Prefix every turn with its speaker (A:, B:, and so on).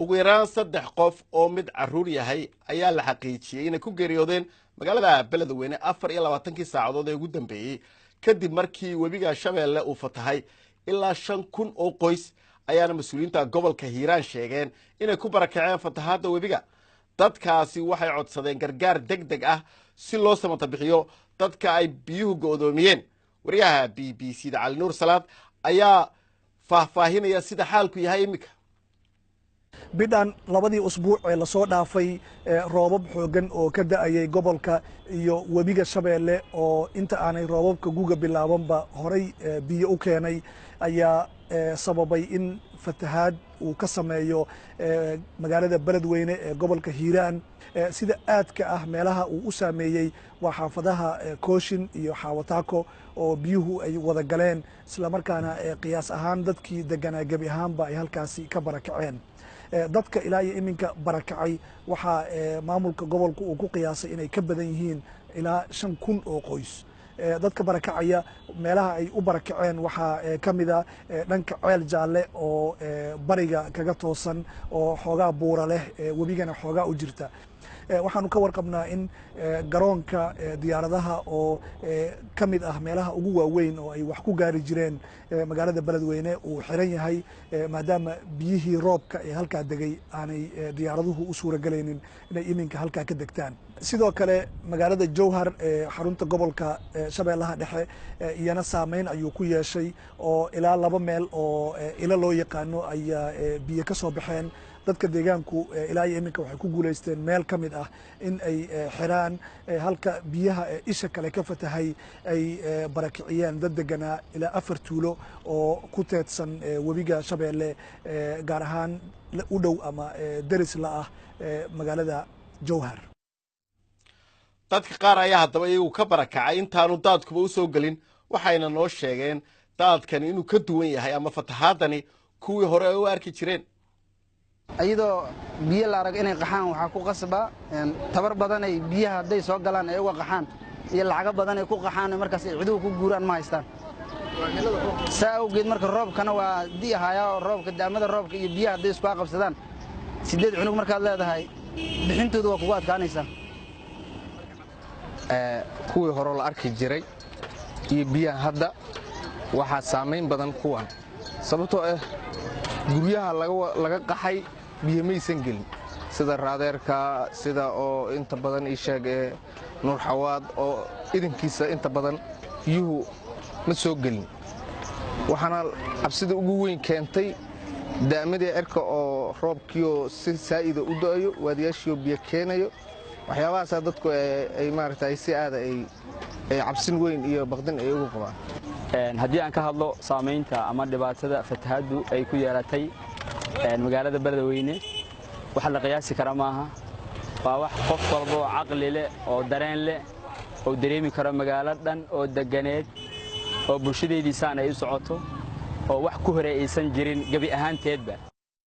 A: Ugu yaraan 3 qof oo mid caruur yahay ayaa la xaqiijiyey inay ku geeriyoodeen magaalada Beledweyne 24kii saacadood ee ugu dambeeyey, kadib markii webiga Shabeelle uu fatahay. Ilaa 5000 oo qoys ayaana mas-uuliyiinta gobolka Hiiraan sheegeen inay ku barakaceen fatahaadda webiga. Dadkaasi waxay codsadeen gargaar deg deg ah si loo samata bixiyo dadka ay biyuhu go'doomiyeen. Wariyaha BBC da Cali Nuur Salaad ayaa faahfaahinaya sida xaalku yahay iminka.
B: Bidhan labadii usbuuc ee lasoo dhaafay, roobab xooggan oo ka da'ayay gobolka iyo webiga Shabeelle oo inta aanay roobabka guga bilaabanba horay biyo u keenay ayaa sababay in fatahaad uu ka sameeyo magaalada Beledweyne ee gobolka Hiiraan. Sida aadka ah meelaha uu u saameeyey waa xaafadaha Kooshin iyo Xaawataako oo biyuhu ay wada galeen, islamarkaana qiyaas ahaan dadkii deganaa gebi ahaanba ay halkaasi ka barakaceen. Dadka ilaa iyo iminka barakacay waxaa maamulka gobolka uu ku qiyaasay inay ka badan yihiin ilaa 5000 oo qoys. Dadka barakacaya meelaha ay u barakaceen waxaa ka mida dhanka Ceel Jaalle oo bariga kaga toosan oo xoogaa buura leh, webigana xoogaa u jirta. Waxaanu ka warqabnaa in garoonka diyaaradaha oo ka mid ah meelaha ugu waaweyn oo ay wax ku gaari jireen magaalada Beledweyne uu xiran yahay, maadaama biyihii roobka ee halkaa degay aanay diyaaraduhu u suuragelaynin inay iminka halkaa ka degtaan. Sidoo kale magaalada Jowhar ee xarunta gobolka Shabeellaha Dhexe iyana saameyn ayuu ku yeeshay, oo ilaa 2 meel oo ilo loo yaqaano ayaa biyo ka soo baxeen. Dadka deegaanku ilaa iyo iminka waxay ku guulaysteen meel ka mid ah in ay xiraan, halka biyaha isha kale ka fatahay ay barakiciyeen dad deganaa ilaa 4 tuulo oo ku teedsan webiga Shabeelle, gaar ahaan u dhow ama deris la ah magaalada Jowhar.
A: Dadka qaar ayaa haddaba iyagu ka barakacay intaanu daadkuba u soo gelin, waxayna noo sheegeen daadkani inuu ka duwan yahay ama fatahaadani kuwii hore ay u arki jireen.
C: Iyadoo biyo la arag inay qaxaan waxaa ku qasba tabar badanay biyaha hadday soo galaan ay uga qaxaan iyo lacago badan ay ku qaxaan, markaas ay ciduhu ku guuraan ma haystaan. Saa awgeed marka roobkana waa di'ahayaa oo roobka daamada roobka iyo biyaha hadday isku qabsadaan, 8 cunug markaad leedahay bixintooda waa kugu adkaanaysaa.
D: Kuwii hore la arki jiray iyo biyaha hadda waxaa saamayn badan kuwan, sababtoo ah guryaha laga qaxay biyo maysan gelin, sida raadeerka, sida oo inta badan ii sheeg ee Nuur Xawaad oo idankiisa inta badan biyuhu ma soo gelin. Waxaana cabsida ugu weyn keentay daamadii cirka oo roobkiioo si saa'ida u da'ayo, waadiyaashiioo biyo keenayo. Waxyaabahaasaa dadku ay maaragtay si aada ay cabsin weyn iyo baqdin ay ugu qabaan.
E: Haddii aan ka hadlo saamaynta ama dhibaatada fatahaaddu ay ku yeelatay magaalada Beledweyne, wax la qiyaasi kara maaha. Waa wax qof walba oo caqli leh oo dareen leh oo dareemi karo, magaalo dhan oo deganeed oo bulshadeediisaan ay u socoto oo wax ku hore aysan jirin gebi ahaanteedba.